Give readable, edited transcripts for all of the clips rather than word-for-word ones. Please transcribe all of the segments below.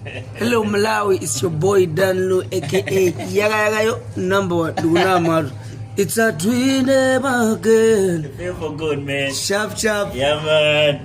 Hello Malawi, it's your boy Dan Lu, aka Yaga Yaga Yo, number one. Ndikunamatu. It's a twin again. Feel for good, man. Sharp sharp. Yeah, man.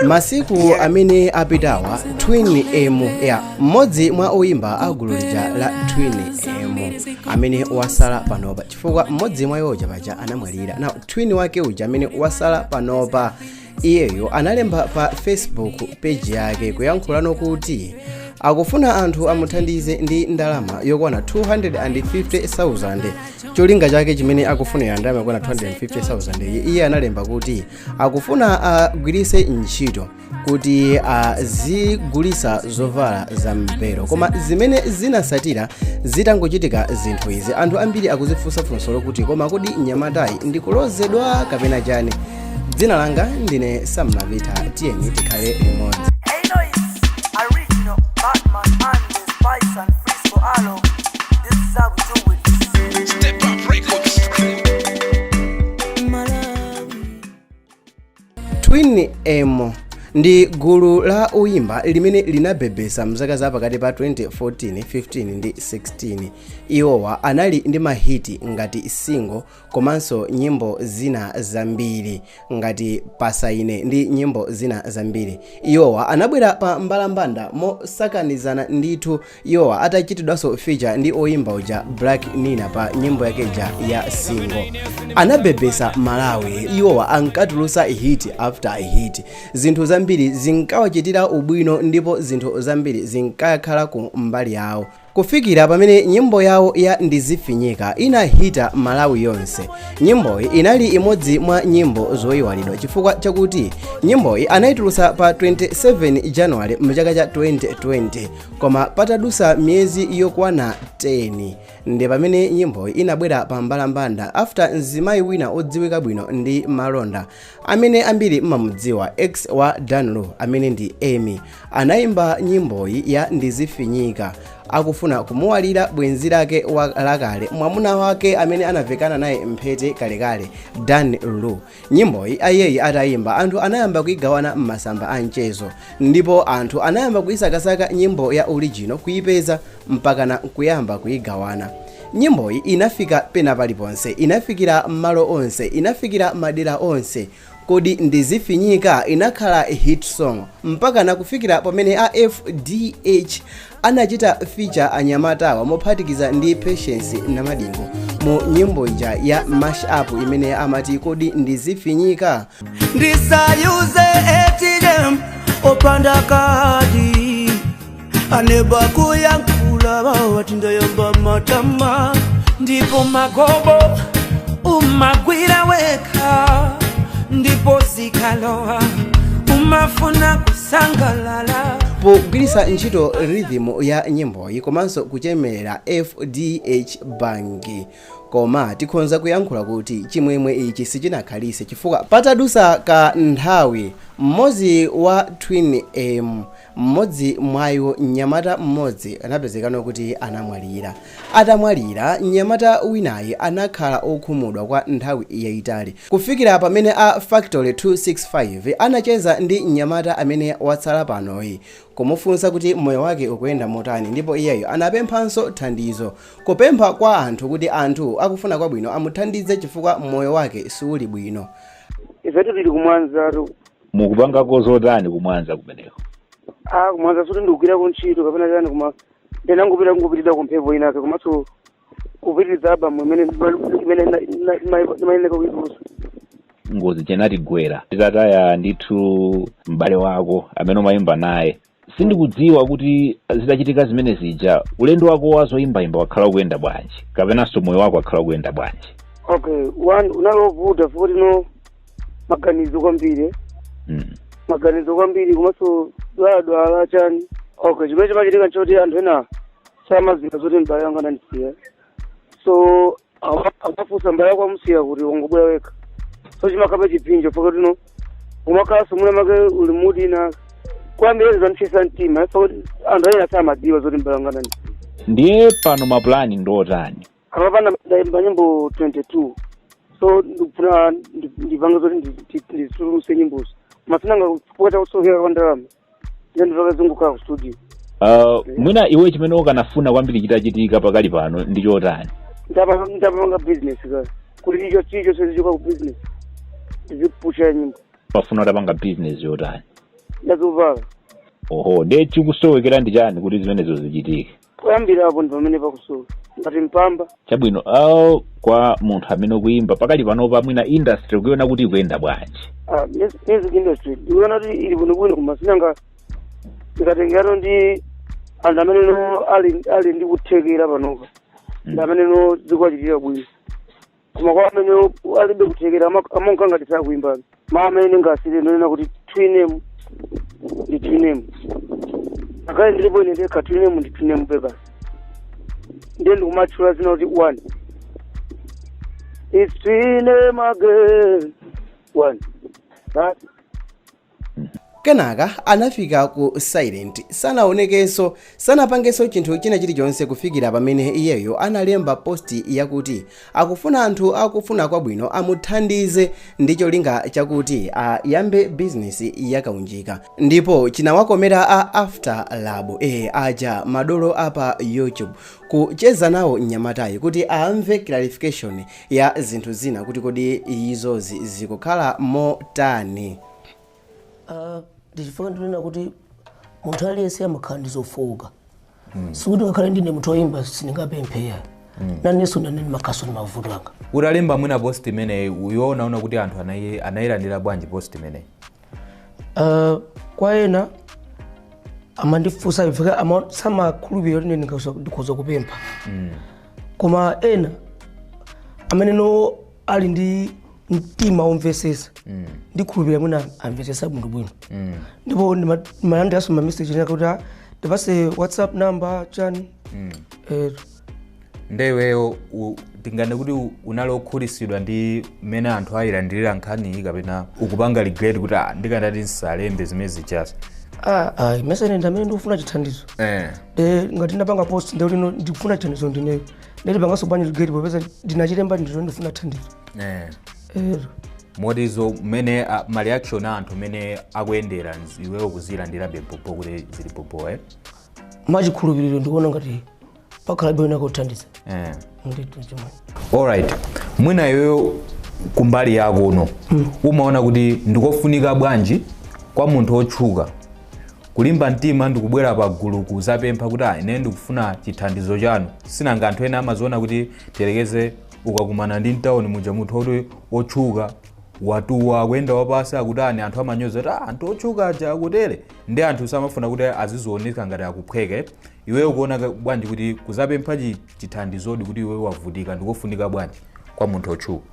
Masiku amene apitawa, Twin M ya mmodzi mwa oyimba a gulu lija la Twin M amene wasala panopa, chifukwa mmodzi mwa iwo uja paja anamwalira, na twin wake uja amene wasala panopa, iyeyo analemba pa Facebook page yake kuyankhulano kuti akufuna anthu amuthandize ndi ndalama yokwana 250,000. Cholinga chake chimene akufunira ndalama yokwana 250,000 iyi, iye analemba kuti akufuna agwiritse ntchito kuti azigulisa zovala za mpero. Koma zimene zinasatira zitangochitika zinthu izi, anthu ambiri akuzifunsa funso lokuti, koma kodi mnyamatayi ndikulozedwa kapena chani? Dzina langa ndine Samnavita, tiyeni tikhale limodzi. Hey noise, original Batman and the Spice and Frisco Alo. This is how we do it. Step Up Records. Malawi. Twin M ndi gulu la oyimba limene linabebesa mzaka za pakati pa 2014, 15 ndi 16. Iwowa anali ndi mahiti ngati Single komanso nyimbo zina zambiri ngati Pasaine ndi nyimbo zina zambiri. Iwowa anabwera pa mbalambanda mosakanizana ndithu, iwowa atachitidwanso feature ndi oyimba uja Black Nina pa nyimbo yakeja ya Single. Anabebesa Malawi. Iwowa ankatulusa hit after hit. Zinthu zambiri zinkawachitira ubwino ndipo zinthu zambiri zinkakhala ku mbali yawo, kufikira pamene nyimbo yawo ya Ndizifinyika inahita Malawi yonse. Nyimboyi inali imodzi mwa nyimbo zoyiwalidwa chifukwa chakuti nyimboyi anayitulutsa pa 27 January mchaka cha 2020, koma patadusa miyezi yokwana 10 ndi pamene nyimboyi inabwera pa mbalambanda, after mzimayi wina odziwika bwino ndi malonda amene ambiri mmamudziwa, ex wa Danlu amene ndi Amy, anayimba nyimboyi ya Ndizifinyika akufuna kumuwalira bwenzi lake lakale, mwamuna wake amene anavekana naye mphete kalekale, Dan Lu. Nyimboyi ayeyi atayimba, anthu anayamba kuyigawana m'masamba a mchezo ndipo anthu anayamba kuyisakasaka nyimbo ya original kuyipeza mpakana kuyamba kuyigawana. Nyimboyi inafika pena paliponse, inafikira malo onse, inafikira madera onse. Kodi Ndizifinyika inakhala hit song mpakana kufikira pamene a FDH anachita feature anyamatawa mophatikiza ndi Patience Namadingo mu nyimbo ija ya mash up imene amati Kodi Ndizifinyika. Ndisayuze ATM opanda kadi, aneba kuyankhula bawati ndayamba matama. Ndipo magobo umagwira wekha, ndipo zikalowa umafuna kusangalala. Pogwiritsa ntchito rhythm ya nyimboyi komanso kuchemerera FDH Bank. Koma tikhonza kuyankhula kuti chimwemwe ichi sichinakhalise, chifukwa patadusa ka nthawi mmodzi wa Twin M, mmodzi mwayo, mnyamata mmodzi anapezekano kuti anamwalira. Atamwalira mnyamata winayi, anakhala okhumudwa kwa nthawi yayitali, kufikira pamene a Factory 265 anacheza ndi mnyamata amene watsala panoyi kumufunsa kuti moyo wake ukuyenda motani, ndipo iyeyo anapemphanso thandizo, kupempha kwa anthu kuti anthu akufuna kwabwino amuthandize chifukwa moyo wake siuli bwino. Ifetu tili kumwanzatu. Mukupangako zotani kumwanza kumeneko? Ah, kumwanza suti ndikugwirako ntchito kapena chani, koma ndinangopita kungopitira kumphepo inake komanso kupitiriza album imene imayeneka kuitulusa. Ngozi chenatigwera, titataya ndithu m'bale wako amene umayimba naye. Sindikudziwa kuti zitachitika zimene zija, ulendo wako wazoyimbayimba wakhala ukuyenda bwanji, kapenanso moyo wako wakhala ukuyenda bwanji? Okay, one, unali wovuta futi no maganizo kwambiri. Maganizo kwambiri komanso dwaladwala chani. Okay, chimene chimachitika nchoti anthu ena samaziwa zoti m'bale wanga anandisiya, so amafunsa m'bale wako amusiya kuti wangobwera wekha, so chimakhala chipinjo pakati no umakhalanso muna make uli mudi na kwambiri zanipsisa mtima pakuti anthu ena samadziwa zoti m'bale wanga anandisiya. Ndiye pano mapulani ndiotani? Apapana ndayimba nyimbo 22, so ndikufuna ndipange zoti ndizituluse nyimbozo, koma sinanga chifukwa chakusokera kwa ndalama, ndiye ndipake zingukhala ku studio. Mwina iwe chimene ukanafuna kwambiri chitachitika pakali pano ndi chotani? Ndapanga business ka kuti icho chicho sezichoka ku business ndizipusha nyimbo. Pafuna utapanga business yotani? Ndazovala. Oho, ndiye chikusowekera ndi chani kuti zimenezo zichitike? Kuyambira apo ndi pamene pakusowa ngati mpamba. Chabwino. Kwa munthu amene ukuyimba pakali panopa, mwina industry ukuiona kuti ikuyenda bwanji? Ah, music industry ndikuona kuti ili bwinobwino, koma sinanga ndikatengerato ndi anthu amene no ali ndi kuthekera panopa, ndi amene no zikuwachitira bwino, koma kwa amene alibe kuthekera amonka ngati sakuimbabe. Ma amene ngasire ndonena kuti Twin M ndi Twin M, akale ndilipo ine ndekha, Twin M ndi Twin M basi. Ndiye ndikumatchula zina kuti one, it's Twin M again, one that. Kenaka anafika ku silent, sanaonekenso, sanapangenso chinthu china chilichonse kufikira pamene iyeyo analemba post yakuti akufuna anthu akufuna kwabwino amuthandize ndi cholinga chakuti ayambe bizinesi yakaunjika, ndipo chinawakomera a After Lab, aja madolo apa YouTube, kucheza nawo mnyamatayi kuti amve clarification ya zinthu zina, kuti kodi izozi zikukhala motani. Ndichifukwa ndinena kuti munthu aliyense amakhala ndi zofowoka. Sikuti ngakhale ndine munthu woyimba sindingapempheya, nanenso nane ndimakhaso ndi mavuto anga. Utalemba mwina post imeneyi, iwe unaona kuti anthu anayilandira bwanji post imeneyi? Kwa ena amandifunsa ifika samakhulupirira kuti ine ndikhoza kupempha, koma ena amene no ali ndi mtima womvesesa, ndikhulupirira mwina amvesesa bwinobwino. Ndipo ndimalandiranso mameseji ena kuti, "Ah, ndipase WhatsApp number chani." Nde iweyo tingane kuti unali okhutitsidwa ndi mmene anthu ayilandirira nkhaniyi, kapena ukupanga regret kuti, ah, ndikandati nsalembe zimene zichazo? Ah, ah, mese ine amene ndikufuna chithandizo, de ngati ndapanga post ndekuti ino ndikufuna chithandizo ndineyo, ndetipanganso bwanji regret popeza ndinachilemba ndino ndifuna thandizo? Motizo mmene ma reaction a anthu mmene akuyendera, iweyo kuzilandirabe popo kuti zili popo, eh? Mwachikhulupiriro ndikuona ngati pakhala bwino kuthandiza. Ndithu chimwe. Alright, mwina iweyo kumbali yako uno umaona kuti ndikofunika bwanji kwa munthu otchuka kulimba mtima ndikubwera pa gulu kuzapempha kuti, ah, ine ndikufuna chithandizo chanu? Sinanga anthu ena amaziona kuti, tiyerekeze ukakumana ndi mtawuni muja munthu oti otchuka watuwa, akuyenda wapasi, akutani, anthu amanyoza kuti, ah, anthu otchuka aja akutere, ndi anthu samafuna kuti azizioneka ngati akuphweka. Iweyo ukuona bwanji kuti kuzapempha chithandizodi kuti iweyo wavutika ndikofunika bwanji kwa munthu otchuka?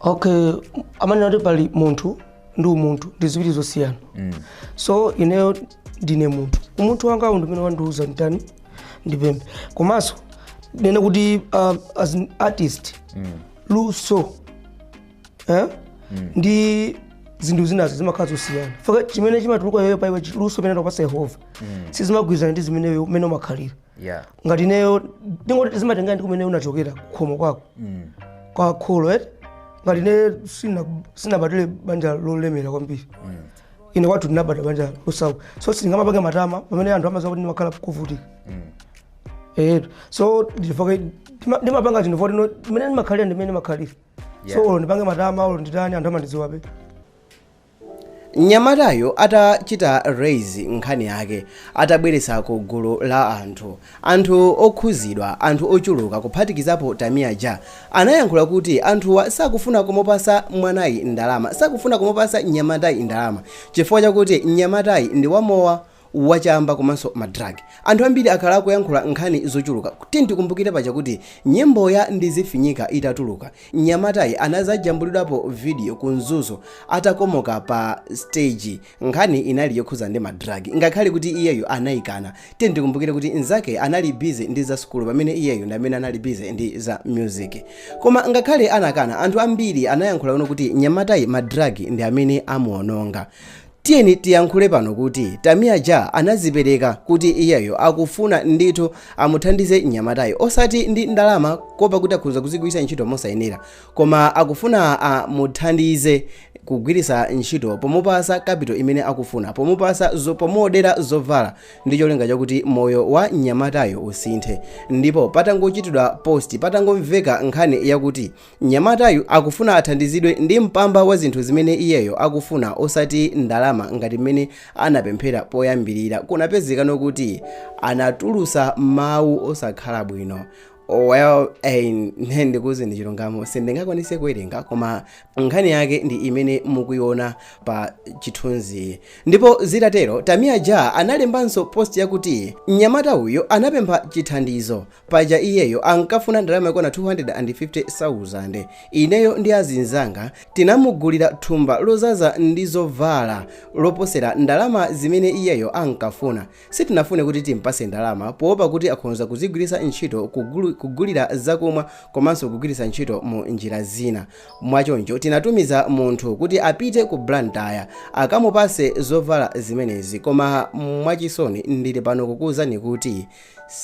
Okay, amanena kuti pali munthu ndi umunthu, ndi ziwiri zosiyana. So ineyo ndine munthu, umunthu wanga ndi umene wandiuza nditani, ndipemphe. Komanso nene kuti as an artist, luso, eh? Ndi zinthu zinazo zimakhala zosiyana. Faka chimene chimatuluka yoyo paiwe, luso pamene akupasa Yehova, sizimagwirizana ndi zimene umene umakhalira. Ngati ineyo ndingoti zimatengera ndi kumene unachokera, kukhomo kwako, kwa kholo, eh? Ngati ine sinabadwire banja lolemera kwambiri, ine kwathu ndinabadwa banja losauka, so sindingamapanga matama pamene anthu amaziwa kuti ndimakhala kuvutika. So ndifoke ndimapanga zinthu foti mmene ndimakhalira ndimene ndimakhalira, so olo ndipange matama, olo nditani, anthu amandidziwabe. Mnyamatayo atachita raise nkhani yake, atabweretsa ku gulu la anthu, anthu okhuzidwa, anthu ochuluka kuphatikizapo Tamia Ja, anayankhula kuti anthuwa sakufuna kumupasa mwanayi ndalama, sakufuna kumupasa mnyamatayi ndalama chifukwa chakuti mnyamatayi ndi wamowa, wachamba komanso ma drug. Anthu ambiri akhala akuyankhula nkhani zochuluka. Tikumbukire paja kuti nyimbo ya Ndizifinyika itatuluka, mnyamatayi anazajambulidwapo video ku Mzuzu atakomoka pa stage. Nkhani inali yokhuza ndi ma drug, ngakhale kuti iyeyo anayikana. Tikumbukire kuti nzake anali busy ndi za sukulu, pamene iyeyo ndi amene anali busy ndi za music. Koma ngakhale anakana, anthu ambiri anayankhula uno kuti mnyamatayi ma drug ndi amene amuononga. Tiyeni tiyankhule pano kuti Tamia Ja anazipereka kuti iyeyo akufuna ndithu amuthandize mnyamatayo, osati ndi ndalama kopa kuti akhoza kuzigwiritsa ntchito mosayenera, koma akufuna amuthandize kugwiritsa ntchito pomupasa capital imene akufuna, pomupasa pomodera zovala ndi cholinga chakuti moyo wa mnyamatayo usinthe. Ndipo patangochitidwa post, patangomveka nkhani yakuti mnyamatayo akufuna athandizidwe ndi mpamba wa zinthu zimene iyeyo akufuna, osati ndalama ngati mmene anapemphera poyambirira, kunapezekano kuti anatulusa mawu osakhala bwino. Well, ndikuti ndi chilungamo, sindingakwanise kuwerenga, koma nkhani yake ndi imene mukuiona pa chithunzi. Ndipo zitatero, Tamia Ja analembanso post yakuti mnyamata uyo anapempha chithandizo paja iyeyo ankafuna ndalama yakwana 250,000. Ineyo ndi azinzanga tinamugulira thumba lozaza ndi zovala loposera ndalama zimene iyeyo ankafuna. Sitinafune kuti timpase ndalama poopa kuti akhonza kuzigwiritsa ntchito kugulira zakumwa komanso kugwiritsa ntchito mu njira zina. Mwachoncho tinatumiza munthu kuti apite ku Blantyre akamupase zovala zimenezi, koma mwachisoni ndili pano kukuwuzani kuti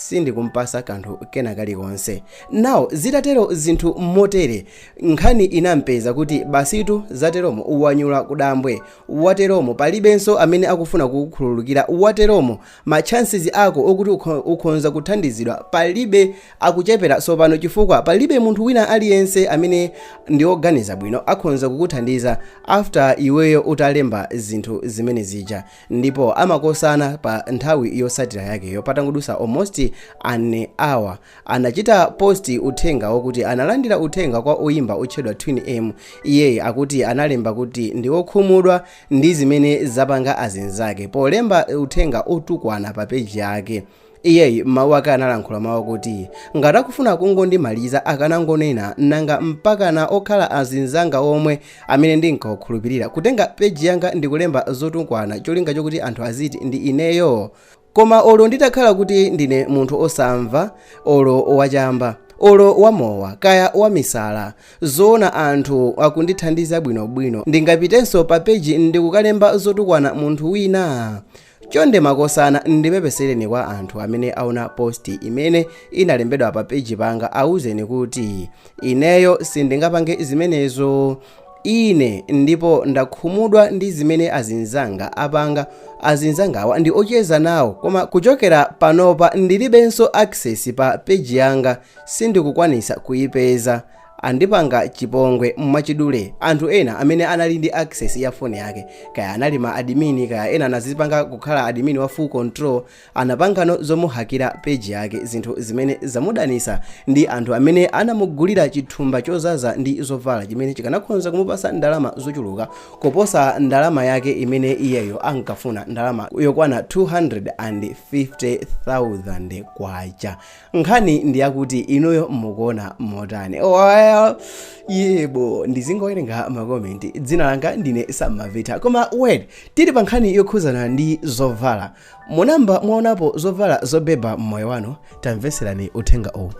sindikumpasa kanthu kena kalikonse. Nawo zitatero zinthu motere, nkhani inampeza kuti basitu zateromo wanyula kudambwe, wateromo palibenso amene akufuna kukukhululukira, wateromo ma chances ako okuti ukhonza kuthandizidwa palibe, akuchepera sopano, chifukwa palibe munthu wina aliyense amene ndi woganiza bwino akhonza kukuthandiza after iweyo utalemba zinthu zimene zija. Ndipo amakosana pa nthawi yosatira yakeyo, patangodusa almost an hour, anachita post uthenga wokuti analandira uthenga kwa oyimba otchedwa Twin M. Iyeyi akuti analemba kuti ndi wokhumudwa ndi zimene zapanga azinzake polemba uthenga otukwana pa peji yake. Iyeyi mawu ake analankhula mawu akuti, "Ngati akufuna kungondimaliza akanangonena, nanga mpakana okhala azinzanga omwe amene ndinkawakhulupirira kutenga peji yanga ndikulemba zotukwana cholinga chokuti anthu aziti ndi ineyo? Koma olo nditakhala kuti ndine munthu osamva, olo wachamba, olo wamowa, kaya wamisala, zoona anthu akundithandiza bwinobwino, ndingapitenso pa peji ndikukalemba zotukwana munthu wina? Chonde makosana, ndipepesereni kwa anthu amene aona post imene inalembedwa pa peji panga. Awuzeni kuti ineyo sindingapange zimenezo ine, ndipo ndakhumudwa ndi zimene azinzanga apanga. Azinzangawa ndi ocheza nawo, koma kuchokera panopa ndilibenso access pa peji yanga, sindikukwanisa kuyipeza, andipanga chipongwe." Mwachidule, anthu ena amene anali ndi access ya foni yake, kaya anali ma admin, kaya ena anazipanga kukhala admin wa full control, anapangano zomuhakira peji yake, zinthu zimene zamudanisa ndi anthu amene anamugulira chithumba chozaza ndi zovala chimene chikanakhoza kumupasa ndalama zochuluka kuposa ndalama yake imene iyeyo ankafuna, ndalama yokwana 250,000 kwacha. Nkhani ndi yakuti inuyo mukuona motani? Well, yebo, ndizingowerenga ma comment. Dzina langa ndine Samavita. Koma wait, tili pa nkhani yokhuzana ndi zovala, munamba mwaonapo zovala zobeba mmoyo wanu? Tamveserani uthenga uwu.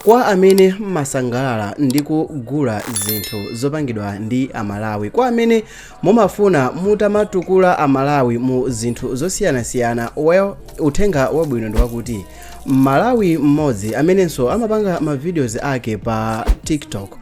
Kwa amene mmasangalala ndi kugula zinthu zopangidwa ndi Amalawi, kwa amene mumafuna mutamatukula Amalawi mu zinthu zosiyanasiyana, well, uthenga wabwino ndi wakuti Malawi mmodzi amenenso amapanga ma videos ake pa TikTok,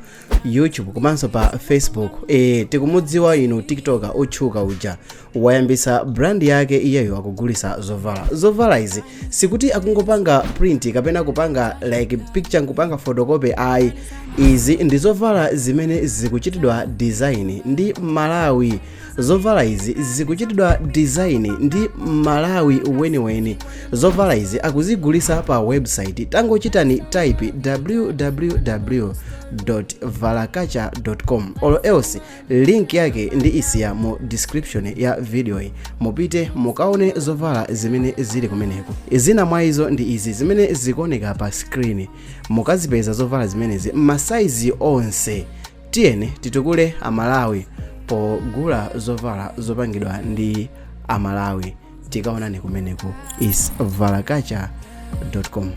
YouTube komanso pa Facebook, tikumudziwa inu, TikToker otchuka uja, wayambisa brand yake. Iyeyo akugulisa zovala. Zovala izi sikuti akungopanga print kapena kupanga like picture nkupanga photocopy, ayi. Izi ndi zovala zimene zikuchitidwa design ndi Malawi. Zovala izi zikuchitidwa design ndi Malawi weniweni. Zovala izi akuzigulisa pa website. Tangochitani type www.valakacha.com, or else link yake ndi isiya mu description ya video iyi. Mupite mukaone zovala zimene zili kumeneko. Zina mwa izo ndi izi zimene zikuoneka pa screen. Mukazipeza zovala zimenezi masaizi onse. Tiyeni titukule Amalawi pogula zovala zopangidwa ndi Amalawi. Tikaonane kumeneko, is valakacha.com.